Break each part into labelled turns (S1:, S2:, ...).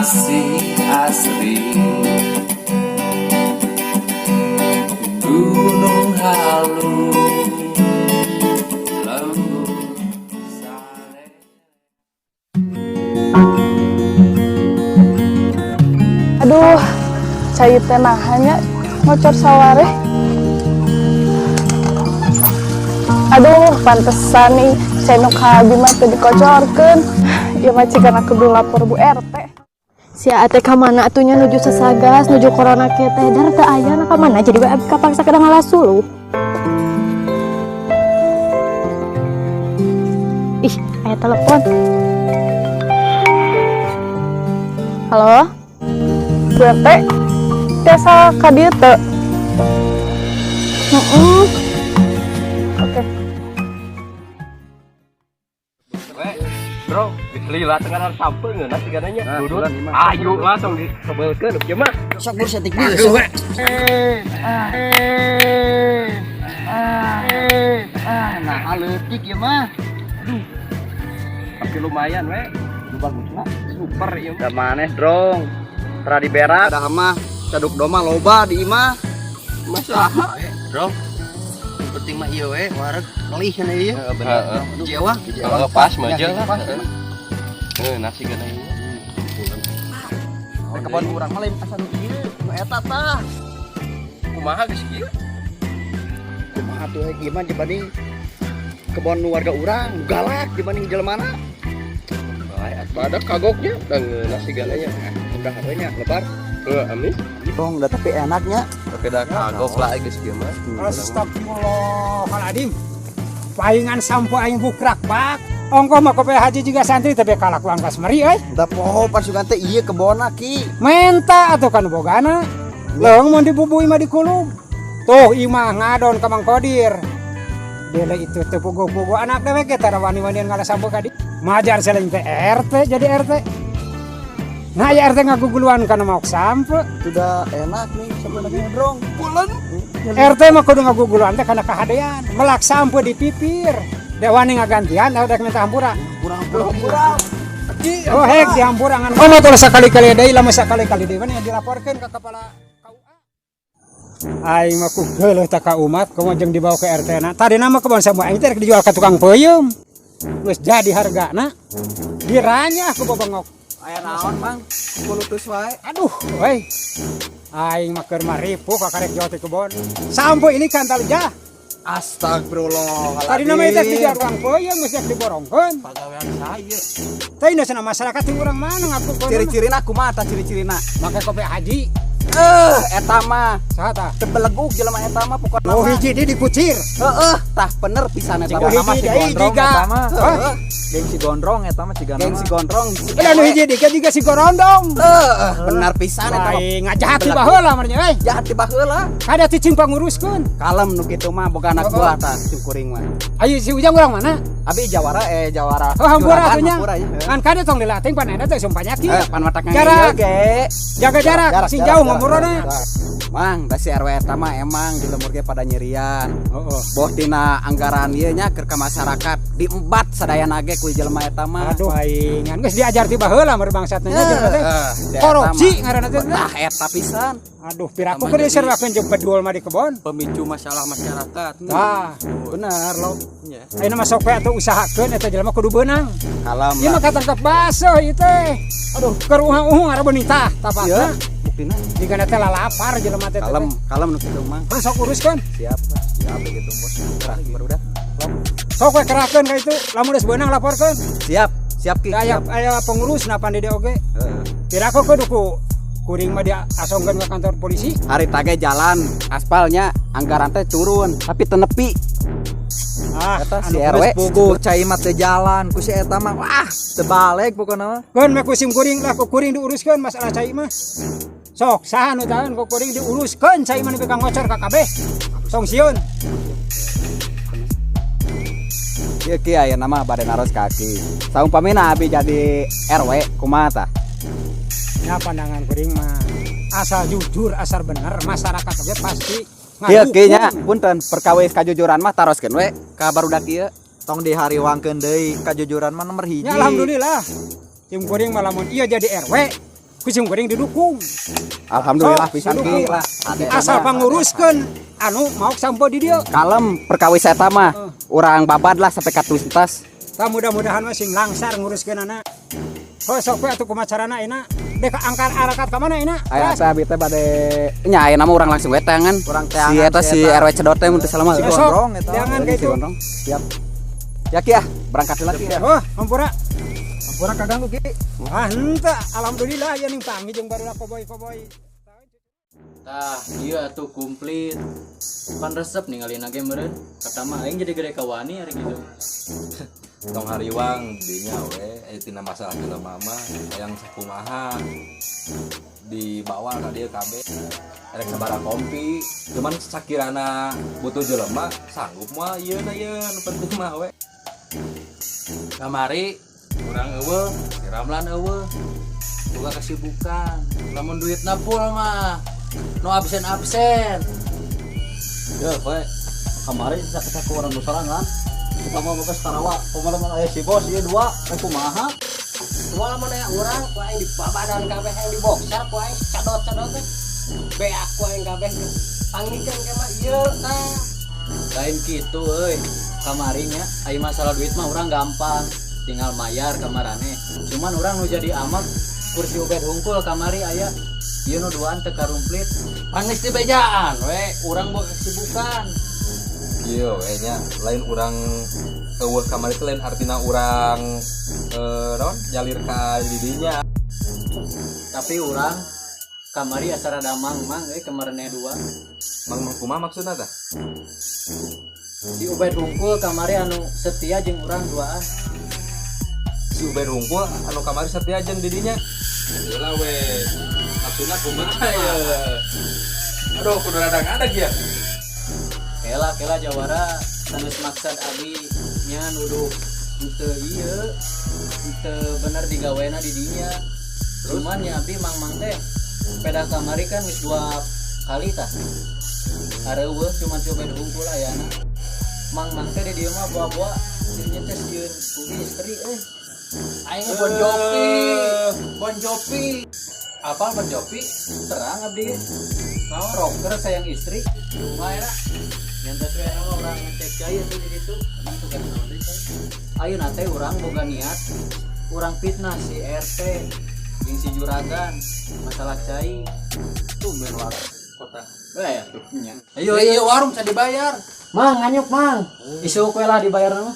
S1: Masih asri. Gunung Halu lembut sale.
S2: Aduh, cai teh naha nya ngocor sawareh. Aduh, pantesan nih cai nu ka abi mah teu dikocorkeun. Ieu mah cigan kudu lapor Bu RT.
S3: Si ate ka mana atuh nya, nuju sasagas, nuju corona kieu teh dar teu aya na ka mana, jadi we abi kapaksa kada ngalas suluh. Ih, aya telepon. Halo?
S2: Bu RT, tiasa ka dieu teu?
S3: Heeh.
S2: Oke.
S4: Bro, lila tengah sampe ngeunah sigana nya. Dudut. Ayo langsung disebelkeun ieu mah.
S5: Sok bur setik deui. Sok. Nah, leutik ieu mah.
S4: Tapi lumayan we. Nu bagusna super ieu mah.
S5: Da maneh drong. Tara diberak. Ada mah caduk doma loba di imah.
S4: Masa
S5: Drong. Yang penting mah ieu we, wareg melih cenah ieu.
S4: Heeh, bener.
S5: Jawa.
S4: Heeh, pas mah aja lah. Heeh, nasi gana ieu.
S5: Kebon urang mah lain asa nu ieu, nu eta tah.
S4: Kumaha geus kieu?
S5: Kumaha tuh ieu mah dibanding kebon nu warga urang, nu galak dibanding jelemana.
S4: Bae atuh ada kagoknya da ngeunah sigana nya.
S5: Udah we nya lebar.
S4: Heuh, amin.
S5: Dong, da tapi enaknya.
S4: Tapi da kagok lah geus kieu mah.
S6: Astagfirullahaladzim. Paingan sampo aing bukrak bak. Ongkoh mah kopi haji juga santri tapi kalakuan kas meri euy.
S5: Da poho pasukan teh ieu kebonna ki.
S6: Menta atuh kan bogana. Leung mun dibubui mah dikulub. Tuh imah ngadon ka Mang Kodir. Dele itu teu puguh-puguh anak dewek ge tara wani-wanian ngalah sampo ka di. Majar seleng teh RT jadi RT. Nah ya RT ngaguguluan kana maok sampo.
S5: Sudah enak nih sebenarnya drong. Pulen.
S6: RT mah kudu ngaguguluan teh kana kahadean. Melak sampo di pipir. Dewani ngagantian, udah minta hampura.
S5: Kurang kurang.
S6: Oh hek dihampura ngan. Oh mah sakali-kali deui, lamun sakali-kali deui mah dilaporkeun ka kepala KUA. Aing mah ku geuleuh ta ka umat, komo jeung dibawa ke RT na. Tadina mah kebon samu aing teh rek dijual ka tukang peuyeum. Geus jadi hargana. Diranyah ku bobongok.
S5: Aya naon, Bang? Kulutus wae.
S6: Aduh, euy. Aing mah keur maripuh kakarek jual ti kebon. Sampo ini kan talijah.
S5: Astagfirullah.
S6: Tadi nama itu dijual tukang peuyeum geus rek diborongkeun.
S4: Pagawean saya.
S6: Teh ini cenah masyarakat ti urang mana ngaku kono.
S5: Ciri-cirina kumaha tah ciri-cirina?
S6: Make kopi haji.
S5: Eta mah
S6: Saha tah?
S5: teu belegug jelema eta mah pokona
S6: Oh
S5: mah.
S6: hiji di dikucir.
S5: Heeh, tah bener pisan eta
S6: Oh
S5: mah.
S6: hiji deui jiga.
S5: Heeh,
S7: Geng si gondrong eta mah cigana.
S5: geng si gondrong. Si
S6: Udah nu hiji deui juga si gorondong.
S5: Heeh, bener pisan eta mah.
S6: Lain ngajahat ti baheula mah nya euy.
S5: Jahat ti baheula.
S6: Kada cicing panguruskeun.
S5: Kalem nu kitu mah boga anak buah tah sim kuring mah.
S6: Ayo si Ujang urang mana?
S5: Abi jawara jawara.
S6: Oh hampura
S5: Juragan,
S6: atuh nya.
S5: hampura nya.
S6: Ngan kada tong dilatih pan eta teh sumpahnya kieu.
S5: Pan matak
S6: Jarak.
S5: ge.
S6: Jaga jarak, sing jauh ngobrolna.
S5: Mang, da si RW eta mah emang di lembur ge pada nyerian.
S6: Heeh.
S5: Boh tina anggaran ieu nya keur ka masyarakat diembat sadayana ge ku jelema eta mah.
S6: Aduh aing geus diajar ti baheula mah bangsatna nya jelema teh.
S5: Si eta
S6: Korupsi
S5: mah.
S6: ngaranna teh.
S5: Tah eta pisan.
S6: Aduh piraku keur diseruakeun jeung bedul mah di kebon.
S4: Pemicu masalah masyarakat.
S6: Tah,
S5: Bener lo.
S4: Nya.
S6: ayeuna mah sok we atuh usahakeun eta jelema kudu beunang.
S5: Kalem.
S6: Ieu mah katangkep baseuh ieu teh. Aduh, keur uhang-uhung arah tah
S5: Ieu
S6: tapakna.
S5: buktina.
S6: Jigana teh lalapar jelema teh.
S5: Kalem, kalem nu kitu mah.
S6: Terus sok uruskeun.
S5: Siap, siap begitu bos. Gerak barudak.
S6: Sok we kerahkeun ka itu, lamun geus beunang laporkeun.
S5: Siap, siap Ki.
S6: Da aya
S5: Siap.
S6: aya pengurus napan di dieu oge.
S5: Heeh.
S6: Piraku kudu ku kuring mah diasongkeun ka kantor polisi.
S5: Hari tage jalan aspalnya anggaran teh turun tapi teu nepi.
S6: Ah,
S5: Eta si
S6: anu
S5: RW
S7: Puguh cai mah teu jalan ku si eta mah wah teu balik pokona mah.
S6: Keun meh ku sim kuring lah ku kuring diuruskeun masalah cai mah. Sok saha nu taeun ku kuring diuruskeun cai mah nepi ka ngocor ka kabeh. Tong sieun.
S5: Ieu ki aya nama bade naros kaki. Saumpamina abi jadi RW kumaha tah?
S6: Ya pandangan kuring mah asal jujur, asal bener, masyarakat oge pasti
S5: Kieu ki nya punten perkawis kajujuran mah taroskeun we ka barudak ieu.
S7: Tong dihariwangkeun deui kajujuran mah nomor hiji.
S6: Ya alhamdulillah. Tim kuring mah lamun ieu jadi RW, Ku sim kuring didukung.
S7: Alhamdulillah
S6: Sok,
S7: pisan
S6: didukung.
S7: Ki lah.
S6: Asal panguruskeun anu maok sampeu di dieu.
S7: Kalem perkawis eta mah. Urang babad lah sampai ka tuntas.
S6: Tah mudah-mudahan mah sing langsar nguruskeun anak. Oh sok we atuh kumaha carana ayeuna? Dek angkat arakat ka mana ayeuna?
S7: Aya teh abi teh bade nya ayeuna mah urang langsung we teangan. Si eta si RW Cedot teh mun teu salah mah.
S6: Si Gondrong eta. Teangan ka
S7: Si
S6: itu.
S7: Gondrong. Siap. Ya Ki ah, berangkat heula Ki.
S6: Oh, hampura.
S7: Hampura kaganggu Ki.
S6: Ah, henteu. Alhamdulillah ya ning panggih jeung barudak koboy-koboy.
S8: Tah, iya atuh komplit. Pan resep ningalin ge meureun. Kata mah aing jadi gede kawani hari gitu.
S9: Tong hariwang dinya we aya tina masalah jelema mah hayang sakumaha dibawa ka dieu kabeh erek sabaraha kompi cuman sakirana butuh jelema sanggup mah ieu na ieu nu penting mah we.
S1: Kamari urang eueuh, si Ramlan eueuh. Boga kesibukan. Lamun duitna full mah no absen-absen.
S5: Ya, we kamari saku orang sorangan. Kita mau ke Sarawak, kumaha aya si bos ieu dua, eh kumaha?
S4: Kumaha lamun aya urang ku aing dibabadan kabeh aing di boxer ku aing cadot-cadot teh. Beak ku aing kabeh. Pangikeun ke mah ieu tah.
S8: Lain gitu euy. Kamari nya ai masalah duit mah urang gampang. Tinggal mayar kamarane. Cuman urang nu jadi amat kursi Ubed hungkul kamari aya. Ieu nu duaan teu karumplit.
S1: Panis di bejaan we, urang boga kesibukan.
S9: Ieu we nya lain urang eueuh kamari teh lain artina urang naon jalir ka didinya.
S8: Tapi urang kamari asa rada mang-mang euy kamarane dua.
S9: Mang mang kumaha maksudna tah?
S8: Si Ubed hungkul kamari anu setia jeung urang duaan.
S9: Si Ubed hungkul anu kamari setia jeung didinya. Heula we maksudna kumaha ya? Aduh kudu rada ngadag ya.
S8: Kela kela jawara sanes maksad abi nya nuduh henteu ieu henteu bener digawena di dinya. Cuman nya abi mang-mang teh peda kamari kan geus 2 kali tah. Areueuh cuman si Ubed hungkul ayana. Mang-mang teh di dieu mah boa-boa dirinya teh sieun ku istri euy.
S1: Aing mah Bon Jovi. Bon Jovi.
S8: Apal Bon Jovi? Terang abdi. Naon rocker sayang istri.
S1: Kumaha era?
S8: Nyantos we mah urang ngecek cai atuh di ditu. Emang tugas naon deui cai? Ayeuna teh urang boga niat urang fitnah si RT jeung si juragan masalah cai.
S1: Tumben warung kota.
S8: Eh atuh nya.
S1: Ayo ayo warung can dibayar.
S8: Mang nganyuk mang. Isuk we lah dibayar mah.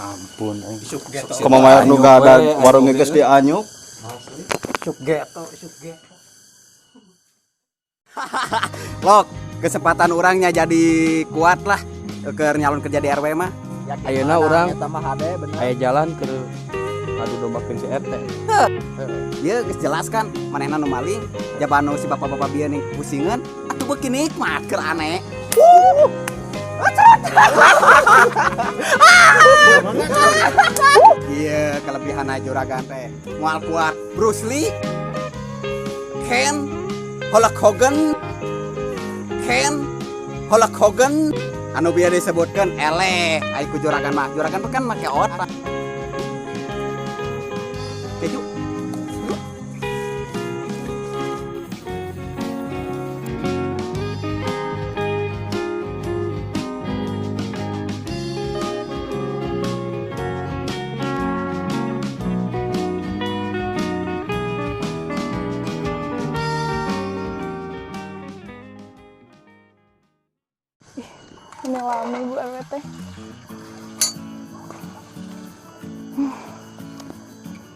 S5: Ampun aing.
S10: Kumaha mayar nu gada warung geus dianyuk.
S6: Isuk geto, isuk geto.
S7: Lok, kesempatan orangnya jadi kuat lah ke nyalon kerja di RW mah.
S4: Ayeuna urang
S7: Eta mah hade bener.
S4: aya jalan ke adu dombakeun si RT.
S7: Ieu geus jelas kan manehna nu maling, jaba nu si bapak-bapak bieu nih pusingan, atuh beuki nikmat keur aneh. Iya, kelebihan juragan teh. Moal kuat Bruce Lee, Ken, Hulk Hogan, Ken, Hulk Hogan, anu bieu disebutkeun eleh, ai ku juragan mah. Juragan mah kan make otak. Keju.
S2: Ini lama ibu RW teh.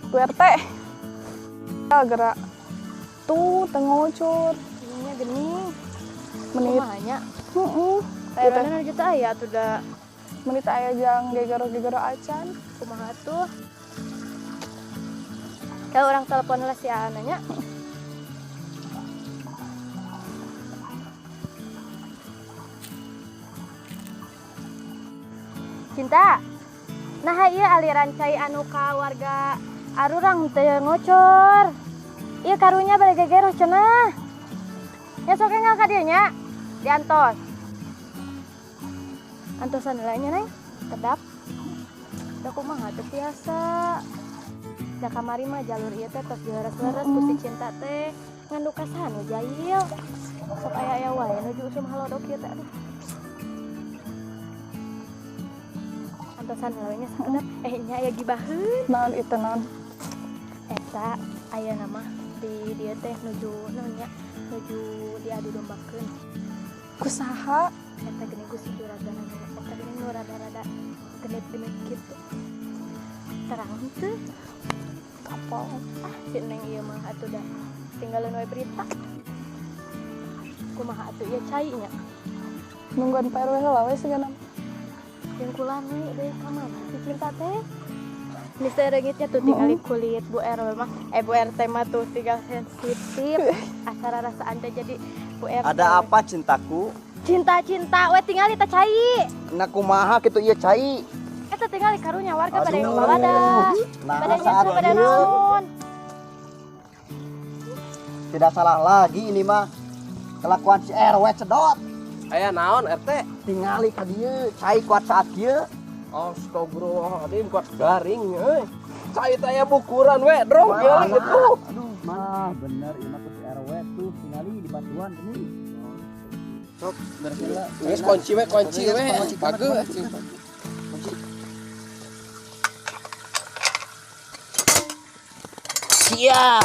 S2: Bu RT. Ya, gerak. Tuh, tengocor.
S3: Ininya geni.
S2: Menit.
S3: Kumaha nya?
S2: Heeh.
S3: Tayarana nuju teh aya atuh da.
S2: Menit aya jang gegero-gegero acan.
S3: Kumaha tuh? Kalau orang telepon lah si Ana nya. Cinta. Nah ieu aliran cai anu ka warga arurang teu ngocor. Ieu karunya bade gegeroh cenah. Ya sok enggal ka dieu nya. Diantos. Antosan heula nya Neng. Kedap. Da kumaha teu biasa. Da kamari mah jalur ieu teh tos dileres-leres ku si Cinta teh. Ngan duka saha nu jahil. Sok aya-aya wae nuju usum halodo kieu teh, aduh. Antosan we nya sakedap. Eh, nya aya gibaheun.
S2: Naon itu, naon?
S3: Eta aya nama di dieu teh nuju naon nya, nuju diadu dombakeun.
S2: Kusaha?
S3: Eta geuning ku si juragan anu eta geuning nu rada-rada genit-genit kitu. Terang teu?
S2: Kapal.
S3: Ah, si Neng ieu mah atuh dah tinggalin we berita. Kumaha atuh ieu cai nya?
S2: Nungguan Pak RW heula we sigana.
S3: Jeung kula nu deui ka mana si Cinta teh? Ini sereungitnya tuh tinggal kulit Bu RW mah, eh, Bu RT mah tuh tinggal sensitif. Acara rasaan teh jadi Bu RT.
S7: Ada apa, cintaku?
S3: Cinta-cinta we tinggal teh cai.
S7: Nah, kumaha kitu ieu cai?
S3: Eta tinggal karunya warga pada
S7: Aduh.
S3: wadah.
S7: Nah,
S3: Pada
S7: saat
S3: nyusu pada
S7: ieu.
S3: Naon.
S7: Tidak salah lagi ini mah. Kelakuan si RW cedot.
S4: Aya naon, RT?
S7: Tingali ka dieu, cai kuat saat kieu.
S4: Astagfirullahaladzim, kuat garing euy. Cai teh aya bukuran we, drong kieu gitu.
S5: Aduh, mah bener ieu mah ku si RW tuh tingali di batuan geuning.
S4: Sok beres. Geus kunci we, kunci we. Pageuh.
S5: Kunci.
S4: Sia.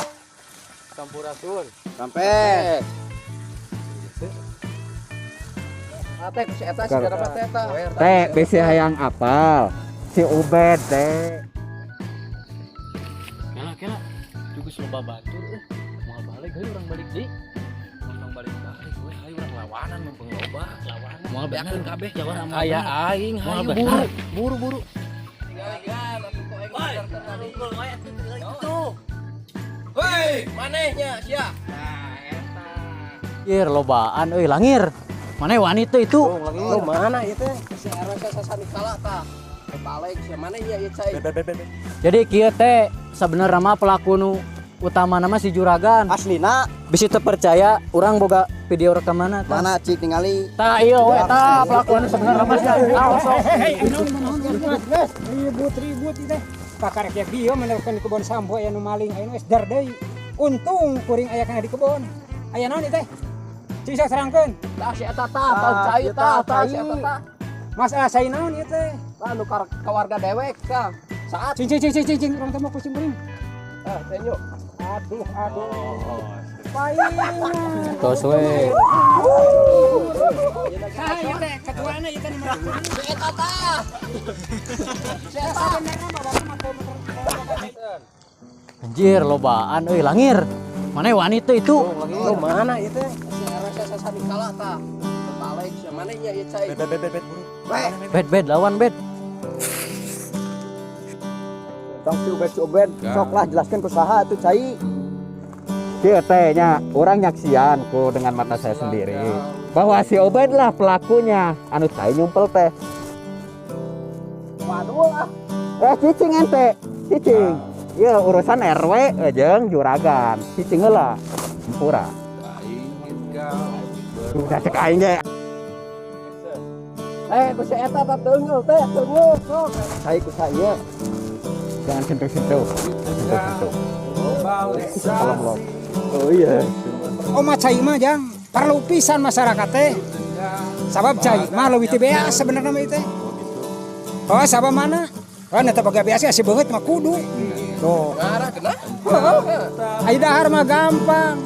S9: Sampurasun.
S7: Sampai.
S4: Ate ku si eta si garap teh eta.
S7: Teh bisi hayang apal. Si Ubed teh.
S8: Kela kela. Juga loba batur euy. Moal balik hayu urang balik deui.
S9: Urang balik balik we, hayu urang lawanan mumpung loba.
S8: Lawanan.
S9: Moal beakeun kabeh.
S8: Jawara moal
S9: Aya
S8: bener.
S9: aing
S8: Moal
S9: hayu
S8: bener.
S9: buru buru buru.
S4: Hei, manehnya sia.
S8: Anjir, lobaan euy, langir. Mana wani teh itu?
S4: Lu mana ieu teh? Si RW sasani kalah tah. Balik sia mana ieu ieu cai.
S8: Jadi kieu teh sebenarnya mah pelaku nu utama nama si juragan.
S7: Aslina.
S8: Bisi teu percaya, urang boga video rekamanna tah.
S7: Mana cik ningali?
S8: Tah ieu we tah pelaku nu sebenarnya mah sia. Tah sok.
S6: Hei, ribut-ribut ieu teh. Pakar kieu bieu meneruskan di kebon sambo aya nu maling aya nu geus dar deui. Untung kuring aya kana di kebon. Aya naon ieu teh? Cing sok serangkeun.
S4: Tah si eta tah, tah cai tah, tah si eta tah.
S6: Masalah cai naon ieu teh?
S4: Tah nu ka warga dewek tah. Saat
S6: Cing cing cing cing cing urang teh mau kucing kuring.
S4: Ah, teh nyuk.
S6: Aduh, aduh. Palingan.
S8: Tos we.
S6: Saha ieu teh? Ketuana ieu teh nu melakukan.
S4: Si eta tah.
S6: Si eta sebenarnya mah bapak mah teu bener.
S8: Anjir, lobaan euy, langir. Mana wani teh itu?
S4: Lu mana ieu teh? Si RW sasani kalah tah. Balik sia mana ieu ieu cai.
S9: Bed bed bed buru.
S8: Bed bed lawan bed.
S7: Tong si Ubed, si Ubed, sok lah jelaskan ku saha atuh cai. Kieu teh nya urang nyaksian ku dengan mata saya sendiri bahwa si Ubed lah pelakunya anu cai nyumpel teh.
S4: Waduh ah.
S7: Eh, cicing ente, cicing. Ieu urusan RW jeung juragan. Cicing heula. Hampura. Udah cek aing ge.
S4: Eh, ku si eta tah teunggeul teh, teunggeul sok.
S7: Cai ku saya. Jangan sentuh-sentuh. Sentuh-sentuh. Kalau belum. Oh iya.
S6: Oma cai mah jang perlu pisan masyarakat teh. Sabab cai mah leuwih teu beas sebenarnya mah ieu teh. Oh, sabab mana? Oh, eta boga beas si beungeut mah kudu. Tuh.
S4: Ngarah kena.
S6: Heeh. Ai dahar mah gampang.